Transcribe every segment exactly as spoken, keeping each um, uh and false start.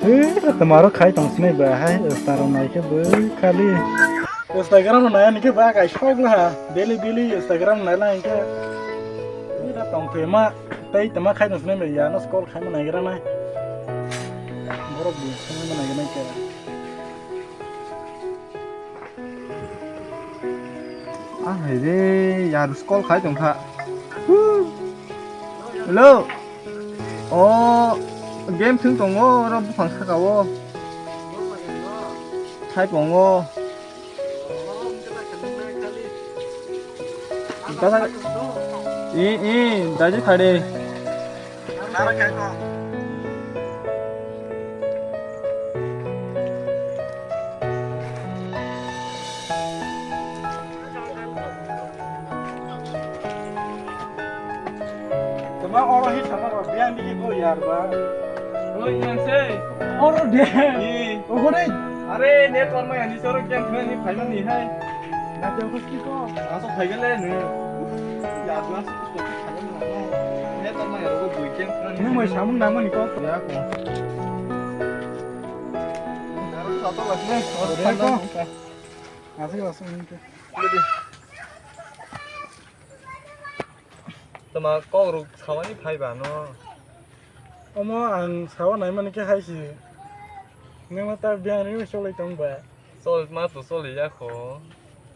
Eh, tomorrow khai tong sinai ba hai, star nai khe bo khali. Instagram no nai ni khe ba kai sok la ha. Daily daily Instagram nai la khe. Ni da tong te ma, tei te ma khai tong sinai ba ya, no scroll khai ma nai gra nai. Borok bo sinai ma nai gra nai khe. Ah, hai re, yar scroll khai tong kha. Hello. O, game thung tongo, oro buphang saka o. Khai pongo. Dada, i, i, daji phade. Tama oro hi sama ba, biang di ko yar ba. Oi, yang sei. Oro de. Ni. Ogo de. Are, ne tor ma ni soro kiang thina ni phai ni hai. Na de ko ki ko. Aso phai gele ni. Ya, ya. Nwng bai samung nangmani kok. Ya, kok. Aro sato lakne. Ore ko. Asik asik nungke. Tama kok ruk sawani phai ba no. Omo ang sawa naimani khe hai si. Nwng ta biang ni cholai tong ba. Chol ma to choli ya kho.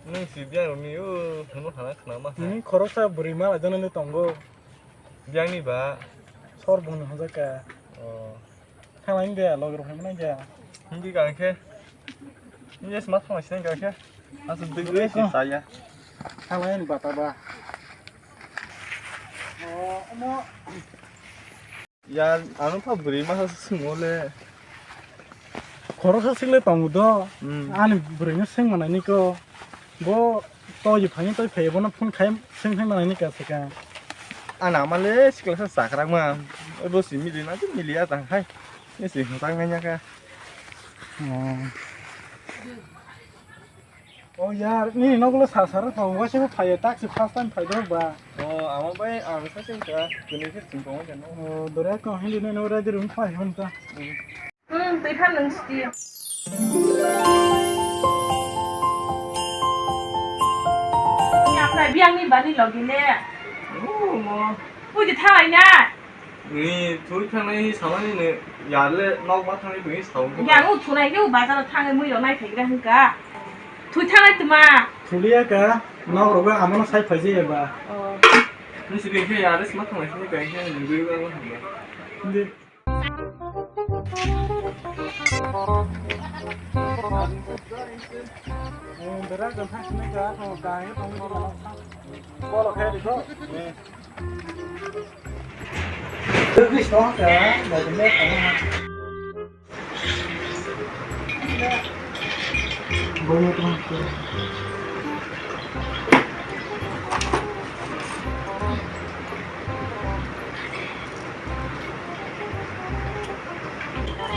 Nwng si biang ni u hunu hana khna ma. Ni khoroksa bwrwi mala jana ni tongo. Biyangni ba? Sor bongni hwnjak ka. Oh. Thanglaini de, logi rok phaimani de. Hindi ka khe. Yes, ma thangla sinai ka khe. Asuk degre si saya. Thanglaini bata ba. Oh, omo. Ya, ano pha bwrwi ma swngo le. Khoroksa sikle tongo do. Hmm. Ani bwrwino swng manai niko. Bo toi phai toi phai bono phone khai swng khai manai niko sika. Ana male sikla sa sakrak ma. Bo si mili na mili ya tang khai. Ni si hotang nanya ka. Oh. Oh yar, nini nogo le sa sar tong, waisa bo phai, tak si first time phai dok ba. Oh, amo bai ang sa sing ka, kuni khe sing tong ka no. Oh, dore ko hindi ne no ready room phai hon ta. Hmm. Hmm, twi phan nung sti. Ni apna biang ni bani logi le. Oh, mo. Pui di thalai na. Ni thui thangnai hi samani ni yar le nok ma thangnai twi sao. Yang u thunai ke u bazar o thangwi mui rok nai phaigra hwnka. Thui thangnai tuma. Thuliya ka nok rogo amono sai phai jaya ba. Oh. Ni sidi khe yar le sma thangnai sini ka khe ni gwi ba ma hwnba. Hindi. Eh, berak jong thang sini ka, thang ka, thang ka. Bolo khe di ko.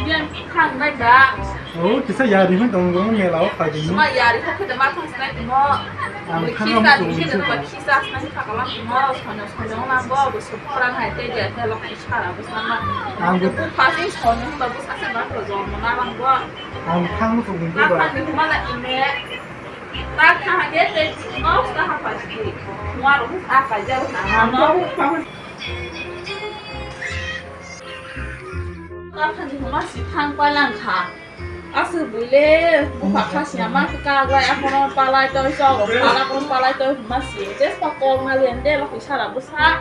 Yang thang bai da. Oh, kisa yari hwn tong tong mela o khai ding. Ma yari kho kho ma thang snai tong. Ang thang khisa am di khisa tong. Khisa snai kha kalam tong. Sono sono na bo bo so phrang hai te je te lok sara bo snai ma. Ang bo pha sing sono ba bo sa se ba ko jom na lang bo. Ang thang tong tong ba. Thang ni ma la ine. Ta thang ha ge te no sa ha pa si. Wa ro ha ka ja na. Ang bo pha. Kaphani hwnma si thang palang kha. Aswk buile bupha kha siya ma kha kak lai aphano palai toi chok rok palak rok palai toi hwnma si. Jespa kok ma lian de lok sara bwsa.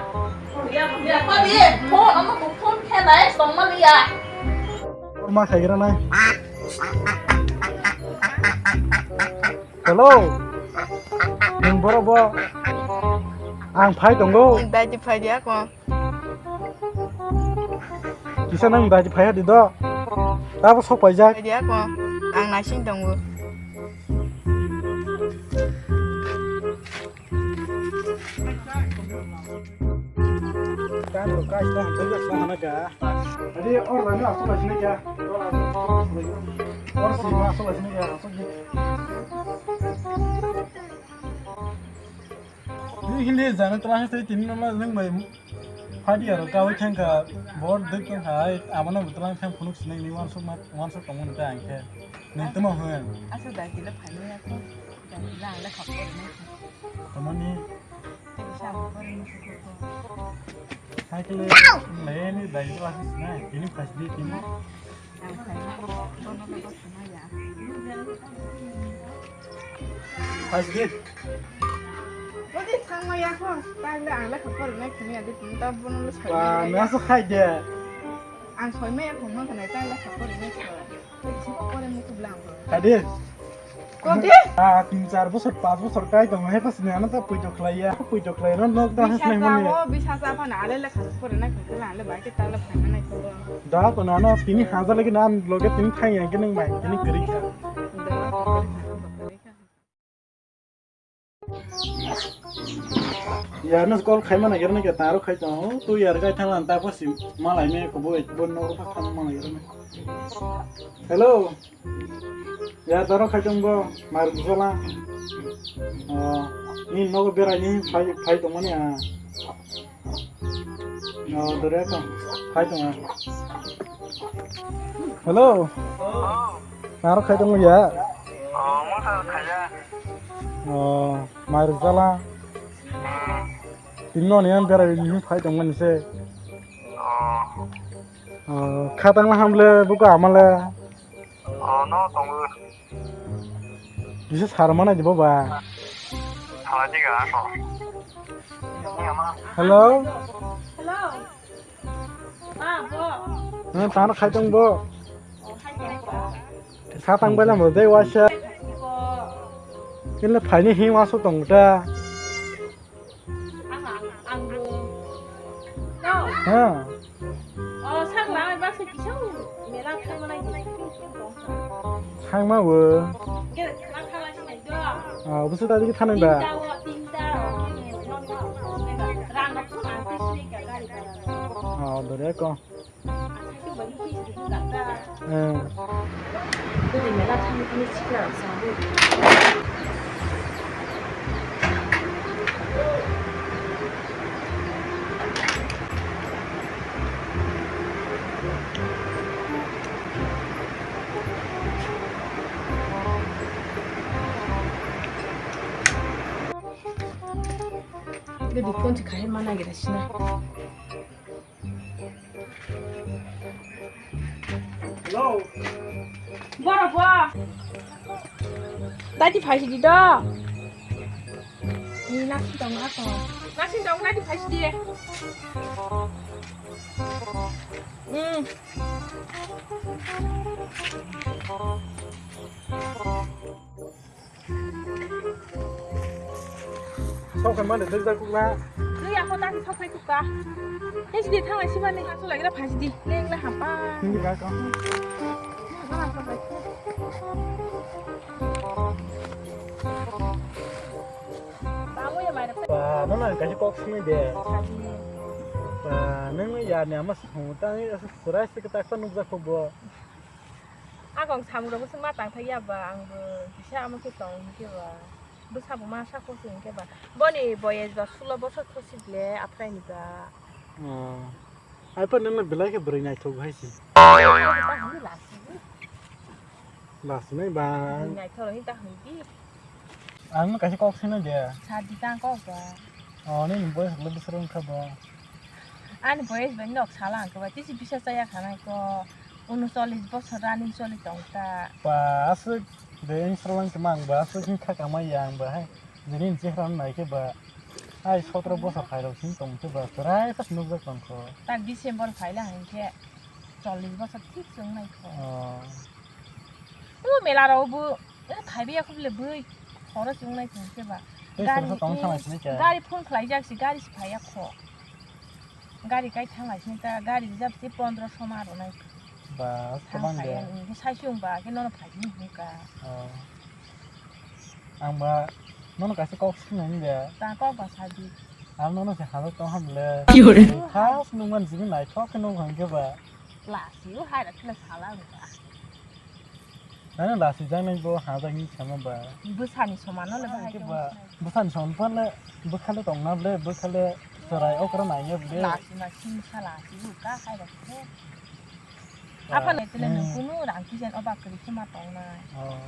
Ya ya pa bi phone omo ko phone khe nai tong ma liya. Ma khaigra nai. Hello. Nwng boro bo? Ang phai tongo. Dai di phai di ako. Kisa nang dai phai di do. Tabo sok paijak. Phai di ako. Ang naising tongo. Kan lo kai ta, ta ya sa na ga. Adi or la na so la sini ga. Or si ma so la sini ga. So ji. Ni hindi jana tla hai tini nama nang mai. Phadi aro kawi thangkha, bor duk tongkha, ai, abono bwtlang thang phunuk sinai ni wansuk ma, wansuk tongmani ta ang khe. Nung tamo hwn. Asa dai kile phai maya kho. Dai kile ang le khap kore na. Tamani. Tei sa mo kore na kho. Hai kile, le ni dai kile asa sinai, tini phas di tini. Ang phai na, bono le bono na ya. Phas di. Odi thangma ya kho, ta le ang le khap kore na kini adi tini ta bono le sai. Ba, na so khai de. Ang soi maya kho man kana ta le khap kore na kho. Kadi. Kodi? Ah, tin char bosor, pas bosor kai tong hai pas ni ano ta puito khlai ya, puito khlai no nok da has nai mani. Bisa sa pa na ale le khas pore na khas na ale bai ke ta le phai na ko. Da ko na no tini hajar lagi na loge tini thang yang ke nang mai tini kri kha. Da. Ya, no call khai mana gerna ke taro khai tong. Tu yar kai thang lan ta ko si malai me ko bo bo no ko thang mana gerna. Hello. Ya, taro khai tong bo mar jala. Oh, ni no ko berai ni phai phai tong mani a. Oh, dore ko phai tong a. Hello. Taro khai tong ya. Oh, mo sa khai ya. Oh, mar jala. Tini no ni ang berai ni phai tong mani se. Oh. Oh, khatang la hamle buka amale. Oh, no tongo. Bisa sar mana jibo ba. Thala jiga ako. Hello. Hello. Ah, bo. Nang tano khai tong bo. Oh, hai, hai, hai. Sa tang bela mo dei wasa. Bo. Kile phai ni hi waso tong ta. Ang, ang, ang, no. Ha. Oh, sak lang, baksa kisau mela thangma nai di. Thangma bo. Ge, lang thangma sinai do. Ah, busu tadi ki thanai ba. Tinta wo, tinta wo. Rang ko ang tisni ka gari ka. Ah, dore ko. Baby, phone se khai ma nagira sina. Hello. Borok bo. Dati phaisi di do. Ni nasi tong ako. Nasi tong dati phaisi di. Hmm. Sok khe mani dek dek kukla. Nui ako tang sok khe kukka. Hei sidi thang lai siba ni kasu lai gra phasi di. Leng la hapa. Hindi ka ka. Ba, no na kaji kok sini de. Ba, nang ya ni ama sung ta ni asa surai se ta ko nukja ko bo. Akong samung rok bwswk ma tang thai ya ba, ang bo kisa amo khe tong hinkhe ba. Bwsa bo ma sa kok se hinkhe ba. Boni boyes ba sulo bosor thosi ble aphrai ni ba. Oh. Ai pa nang belai khe bwrwi naithok hai se. Lasi nai ba. Bwrwi naithok hin ta hin di. Ang no kaisa kok sino de. Sadi tang kok ba. Oh, nini boyes le bwswk wngkha bo. Ani boyes bai nok sala ang khe ba tisi bisa chaya khanai ko. Unuchollis bosor running choli tong ta. Ba aswk de instrument mang ba aswk hin kha kamai ya ang ba hai. Jini ni chehra no nai khe ba. Ai sotro bosor phai rok sin tong khe ba chwrai pas nukjak tong kho. Ta December phai la hin khe chollis bosor thik se wng nai kho. Oh. O mela rok bo, eh, phaibai ya kho bole bui khoro se wng nai kho khe ba. Tei gari soro tong khe, thang lai sini khe. Gari phone khlai jak si, gari se phai ya kho. Gari kai thang lai sini ta, gari rijab se pondro soma ro nai kho. Ba, thang phai ya, mm, sai se wng ba, khe nono phai sini hwn ka. Oh. Ang ba, nono kaisa kok sini nai de. Ta kok ba sa di. Ang nono se halo tong ham le. Ki hore? Khas nung man sini nai thok khe nung hwn khe ba. Lasi o hai ra thila sala ang ba. Nang lasi jang nai bo ha jang ni sama ba. Bwsani somano le bahai khe ba. Bwsani somano le bwkhale tong na le bwkhale Chwrai okra naiya bwle. Lasi ma sing sala si u ka khai da khe. Aphano tele nung kunu rang kisa ni oba kwrwi khe ma tongnai. Oh.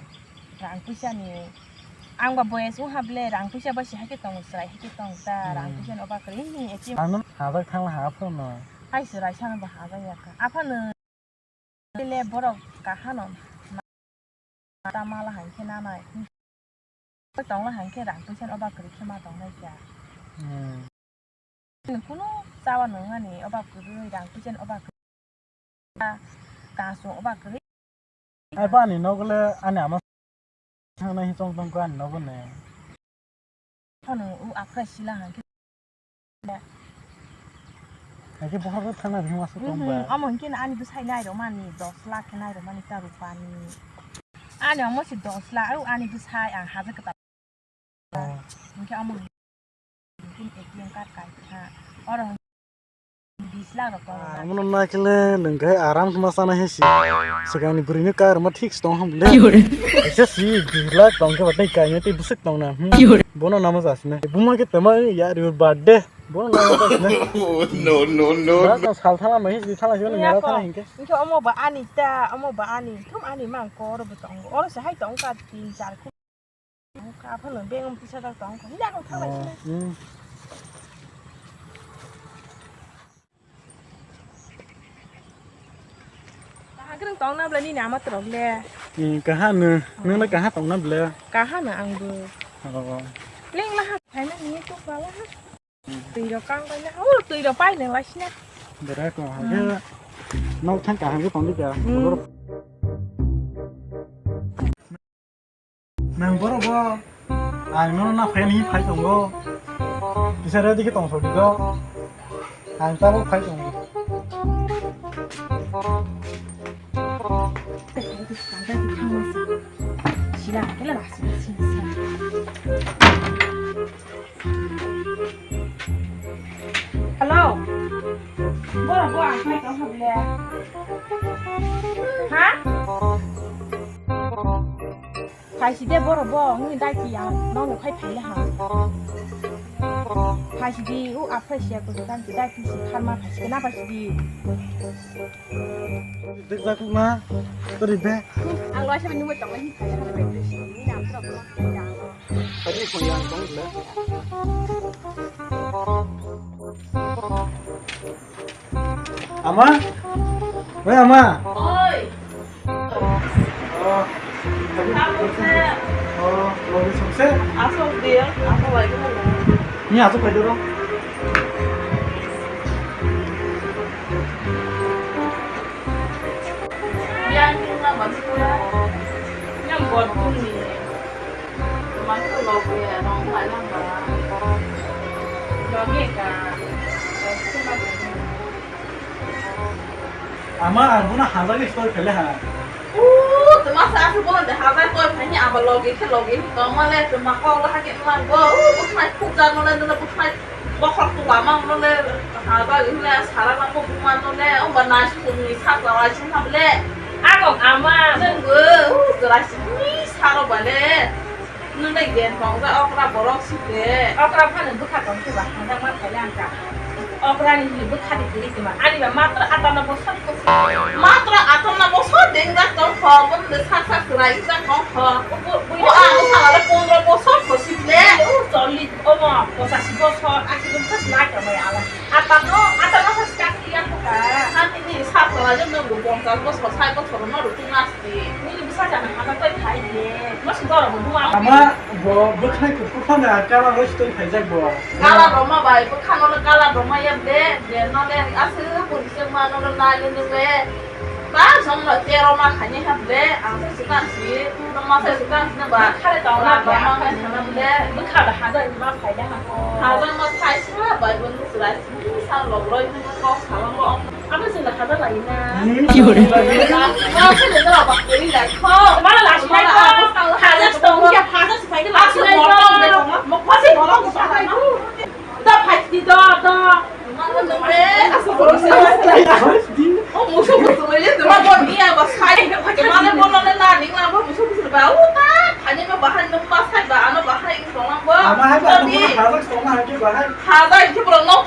Rang kisa ni ang ba boyes wng ha bwle rang kisa ba si hai khe tongo chwrai hai khe tong ta rang kisa ni oba kwrwi ni echi. Ano hajak thang ha aphano. Hai chwrai sana ba hajak ya kha. Aphano Tele borok kahano ta mala hai khe nanai. Tongla hai khe rang puisa oba kwrwi khe ma tongnai kya. Hmm. Kunu chawa nungani oba kwrwi rang puisa oba kwrwi. Kasu oba kwrwi. Ai bani nogole ani ama Thangna hi chong tong kha ani nogo ne. Phano u aphra sila hang khe. Hai khe bohor thangna ring wasu tong ba. Mhm, omo hwn khe ani bwsai nai rw mani dos lakh khe nai rw mani ta rupani. Ani omo se dos lakh, u ani bwsai ang hajar kwtal. Oh. Hwn khe omo. Tin A T M card kai kha. Oro hwn bis lakh rok tongo. Ah, mono naikhe le nwng khe aram khe ma sana he si. Swkangni bwrwini kar ma thik se tong ham le. Ki hore? Kaisa si bis lakh tong khe batai kainwi tei bwswk tong na. Hmm. Ki hore? Bono namo jasne. Buma khe tama ya your birthday. Bono namo jasne. Oh, no, no, no, no. Sal thala ma he si thala si mera thala hinkhe. Hwnkhe omo ba ani ta, omo ba ani. Thum ani mang kor bo tongo. Oro se hai tong ka tin char. Aphano beng tisa dak tong kha. Hila kong thalai sini. Hmm. Kaha kwrwng tong na bwle nini ama twrok le. Hmm, kaha no. Nung na kaha tong na bwle. Kaha no ang bo. Oh. Leng laha phaina ni tu pala ha. Twi rok kang bai na. Oh, twi rok pai nang lai sini. Berai ko ha. Nok thang kaha tong di ka. Hmm. Nang borok bo ang nono naphai ni phai tongo. Kisa ready khe tong sodi do. Ang tabuk phai tongo. Hello. Bora, bora, hai tong hable. Ha? Phaiside borok bo wngni dai kiya nono khai phaile ha. Phaisidi u aphai siya kudu dan ti dai pisi kharma phaiside na phaisidi. Dek jakuk na tori be. Ang loisa bini mo tongo hi phaile ha phaisidi ni nam pro ko. Tadi ko yang tong be. Ama? Oi, ama. Oi. Oh. Tabuk se. Oh, logi sukse. Asok dia, asok lagi mana? Ni asok lagi dong. Yang ni nama sih? Yang buat ni. Ama, ang bono hazagwi story phele ha. Uuu, twma sa aswk bono de hazagwi story phani abo logi khe logi tongma le twma kok lahai khe wngma bo. Uuu, bwkhwnai khukjak no le nono bwkhwnai bokhok tula ma no le hazagwi hwnle sara nangbo buma no le wngba naisuk ni sak jalai sung ha bole. Akok ama. Nungbo, uuu, jalai sung ni saro ba le. Nwnai gen tong ja okra borok si de. Okra phano bwkha tong khe ba, hwnjak ma phaile ang ka. Okra ni hwnwi bwkha di kwrwi tongma. Ani ba matra atana bosor bosor. Matra atana bosor de wngjak tong kho, bo de sak sak swrai wngjak tong kho. Bo, bo, bo ang sala le pondro bosor kho si de. O chollish, omo pochashi bosor, ashi bosor si lai tong bai ala. Atano, atano sa sak si yang kho ka. Ani ni sak swrai jong nungbo ponchash bosor, sait bosor no rw tong as. Nini bwsa jana hata koi phai de. Mas borok bo buma. Ama bo bwkhai kuphur phano kala roi stoi phaijak bo. Kala roma bai bwkhano le kala roma ya de, de no le aswk pori se ma no le nai le nung le. Ta som no te roma khani ha de, ang se sukan si, no ma se sukan si na ba. Khale tong na ba, ma khani na de. Bwkha da hata ma phai da ha. Hata ma phai sa bai bo nung sulai. Sa lok roi nung kok sa lok. Abo chwng da hazar lai na. Ki hore? Abo chwng da ba keri lai kho. Mala last night ko hazar tong ya hazar se phai last night ko. Mo phasi mo ko sa lai. Da phai ti da da. Mala nung re aso ko se. O mo so ko so le da ba ni ya ba sai. Mala mo no na ni la ba mo so ko ba. O ta phai ni ba bahai nung ba sai ba ano bahai tong lang ba. Ama hai ba hazar tong na hai ba hai. Hazar ki bro no.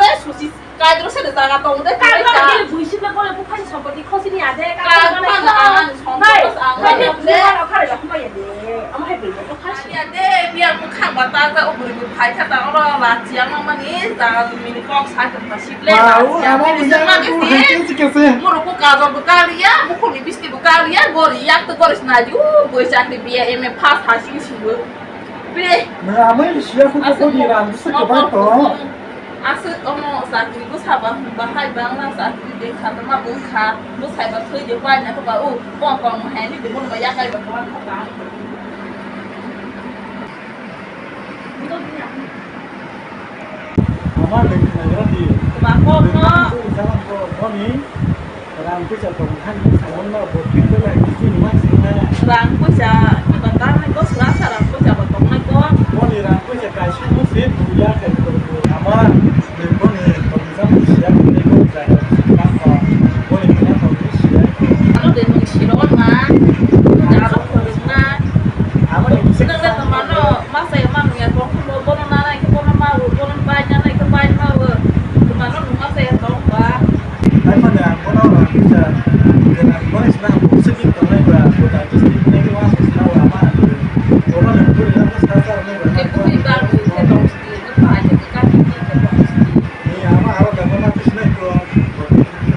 le susi kaidro se de jaga tong de. Kaidro de buisi na bole bukhani sompoti khosini ade. Kaidro ma na ang sompoti ang. Hai, hai, bukhani khare da khumai de. Amo hai bukhani. Ya de, biar bukhang bata ta ubri bukhai kha ta oro la chiang mani jaga mini kok sa kha. Wow, amo bukhang kese kese. Moro ko kajol bo kaliya, bukhuni bisti bo kaliya, gori yak to gori sna di, u, boi chakri biya M A pass hasi sibo. Be. Na, amo ini siya ko ko di ram, bisa ke ba to. Asu omo chakri bo saba, bahai bangla chakri de kha, ma bo kha, bo sai ba thoi de pa nya ko ba, u, ko ko mo hai ni de mo ba ya kai ba ko ba kha. Ama lengkha nagra di. Ba kok no. Jalan ko boni. Rang puisa tong thani saimano bo kisa lai kisi ni ma sina. Rang puisa ni ba ta nai ko sura sa rang puisa ba tong nai ko. Boni rang puisa kaisa no se buya kai ko. Ama boni tong jam siya ko ne ko jai ko. Boni kena tong siya. Ano de mung siro na. Jaro ko na. Ama ni kisa. Nang le mano masa ya mano ya ko. Bono nana ke bono mau, bono bai nana ke bai mau. Kemana rumah saya tahu, Pak? Ai mana, bono orang bisa. Dengan bono senang, sedih tangai ba, bono itu sedih tangai ba, senang lama. Bono yang dulu yang besar besar ni ba. Ke bui baru ke dong sedih, ke bai ke kaki ke dong sedih. Ni ama awak dah bono tu senang tu.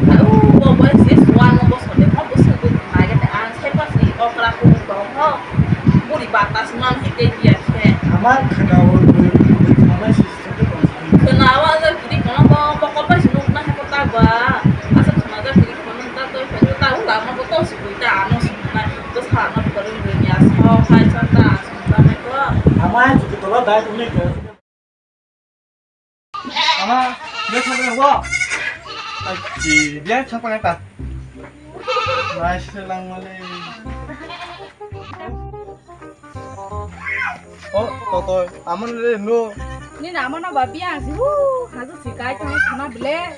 Aduh, bobo sih suan bobo sedih, bobo sedih tangai ke ang sepas ni okra ku dong ho. Buri batas man hite dia ke. Ama khena o bui bui khana si. Khwnawa jak kiri khwna bo, bo kok bai se nuk na heko ta ba. Asa khwna jak kiri khwna nuk ta toi phai ta u lama bo to si bui ta ano si na. To sa na ko ri ri ya so hai sa ta sa ta me ko. Ama hai si to la dai tu ni ko. Ama, dia sampai wo. Aji, dia sampai ta. Nice lang male. Oh, totoi, amon le no. Ni na amon ba biang si hu, hazu si kai thang thana bele.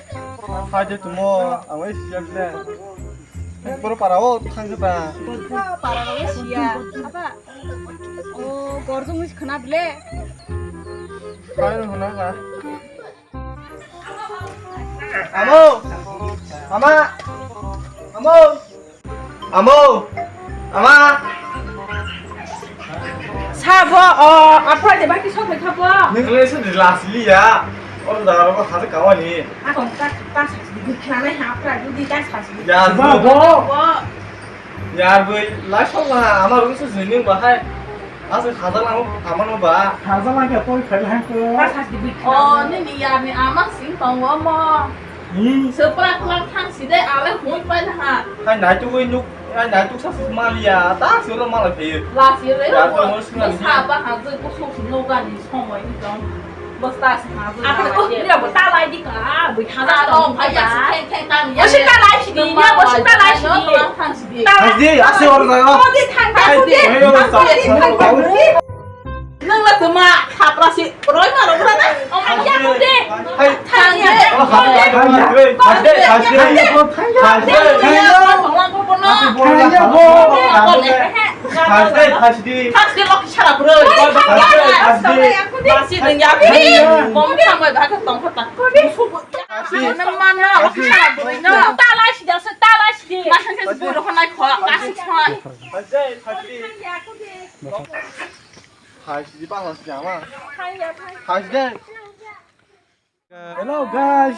Hai de tumo, ang wei siya bele. Boro para o thang ta. Para o siya. Apa? Oh, gorjong ni khana bele. Hai no na ha. Amo! Ama! Amo! Amo! Ama! Sabo, o, aphra de baki sok kha bo. Nang le se las li ya. Or da ro ha ka wa ni. A kong ta ta sa di khana ha aphra di ta sa di. Ya, ba bo. Bo. Yar bui, lai sok na, ama rung se jini bahai. Asa khajak lang, ama no ba. Khajak lang ya, toi khai lang ko. Oh, nini yar ni ama sing tong wo mo. Hmm. Sepra klang thang si de, ale hui pai na ha. Hai nai tu hui nuk, hai nai tu sa si mali ya, ta si lo mala phe. La si le. Ya, to mo sing mali. Sa ba ha, zui ku sok si no ga ni somoi ni tong. Bwsa se ma bwsa. Apa, oh, dia bwsa lai di ka, bwsa ta tong phai ya. Theng theng tang ya. Bwsa ta lai si di, dia bwsa ta lai si di. Thang si di. Thang si di, ase or jaga. Oh, di thang thang si di. Hai di. Nang la tuma khatra si roi ma ro na. Oh, ya ko de. Hai. Thang ya. Oh, hai, hai, hai. Thang de, thang de. Thang de, thang de. Thang de, thang de. Thang de, thang de. Thang de, thang de. Thang de, lokhi sara bwrwi. Thang de, thang de. Masi rwngya. Bom samai ba khe tong kha ta. Mano, lokhi sara bwrwi no. Ta lai si da, ta lai si di. Masa khe bwrwi kho nai kho, kasi kho. Thang de, thang de. Hai, sidi bang sidi ama. Hai, sidi. Hello guys.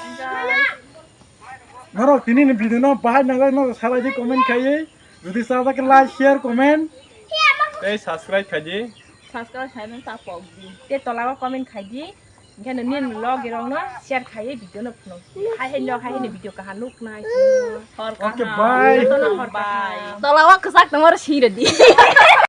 Norok tini ni video no bahai nang norok salai di comment khai. Jodi sajak like, share, comment. Tei subscribe khai di. Subscribe khai nang ta pok di. Te tola o comment khai di. Enke no nin log rong no share khai video no phunuk. Hai hai no hai hai ni video kaham nuk nai. Hor kaham. Okay, bye. Jotono hor kaham. Tola o kwchak tongma rok sing rw di.